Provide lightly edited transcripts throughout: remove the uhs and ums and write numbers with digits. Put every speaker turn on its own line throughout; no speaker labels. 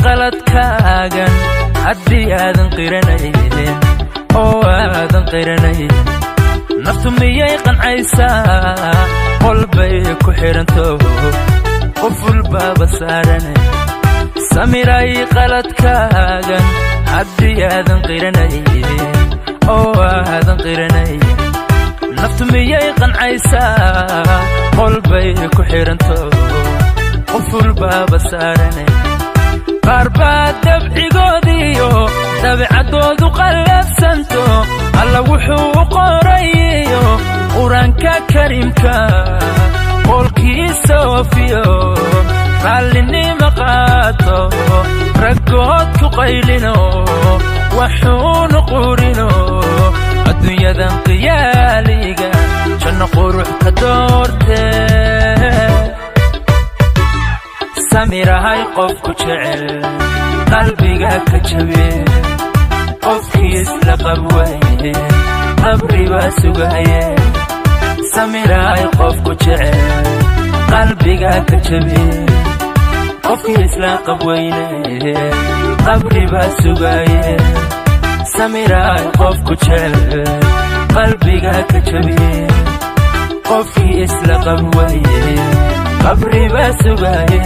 Qaladkaagan haddii aadan qiranaynin oo aadan qiranayn, naftu miyay qancaysaa? Qolbay ku xidhanto, quful baaba saarane. Samiray, qaladkaagan haddii aadan qiranaynin oo aadan qiranayn, naftu miyay qancaysaa? Qolbay ku xidhanto, quful baaba saarane. Qaar baa dabcigoodiyo dabeecaddoodu qallafsanto, Alla wuxuu u qorayiyo Qur-aanka Kariimka qowlkiisa oofiyo, raallinima qaato, raggood ku qaylino, waxuunu qurino, adduunyadan qiyaaliga janno qurux ka doortee. Samirahay, qofku jecel qalbiga ka jabe, qofkii isla qabwaye qabri baa sugaye. Samirahay, qofku jecel qalbiga ka jabe, qofkii isla qabweyne qabri baa sugaye. Samirahay, qofku jecel qalbiga ka jabe, qofkii isla qabwaye qabri baa sugaye.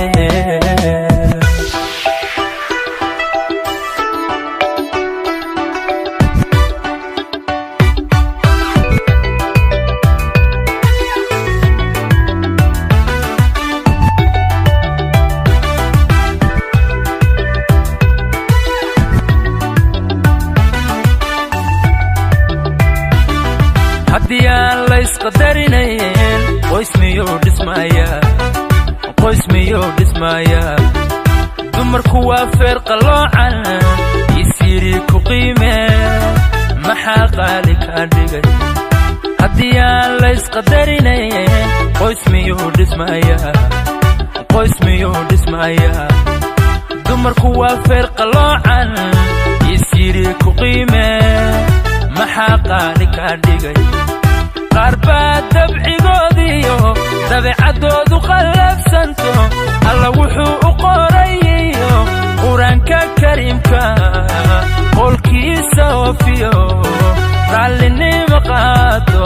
Haddii aan laysqadarinayn, qoys miyuu dhismaya? Qoys miyuu dhismaya? Dumarku waa feer qalloocan, isyiri ku qiime, maxaa qaali kaa dhigay? Haddii aan laysqadarinayn, qoys miyuu dhismaya? Qoys miyuu dhismaya? Dumarku waa feer qalloocan, isyiri ku qiime, maxaa qaali kaa dhigay? Qaar baa dabcigoodiyo dabeecaddoodu qallafsanto, Alla wuxuu u qorayiyo Qur-aanka Kariimka qowlkiisa oofiyo, raallinimo qaato,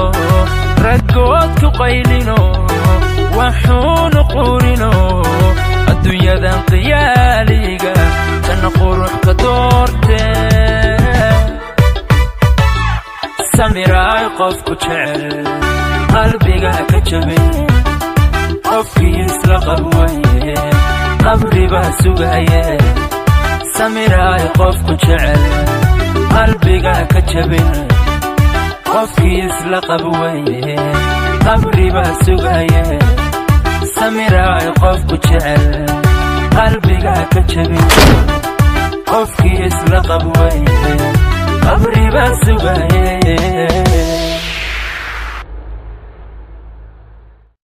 raggood ku qaylino, waxuunu qurino, adduunyadan qiyaaliga janno qurux ka doortee. Samiraay, qofku jecel qalbiga ka jabe, qofkii isla qabwaye qabri baa sugaye. Samiraay, qofku jecel qalbiga ka jabin, qofkii isla qabwaye qabri baa sugaye. Samiraay, qofku jecel qalbiga ka jabin, qofkii isla qabwaye qabri baa sugaye.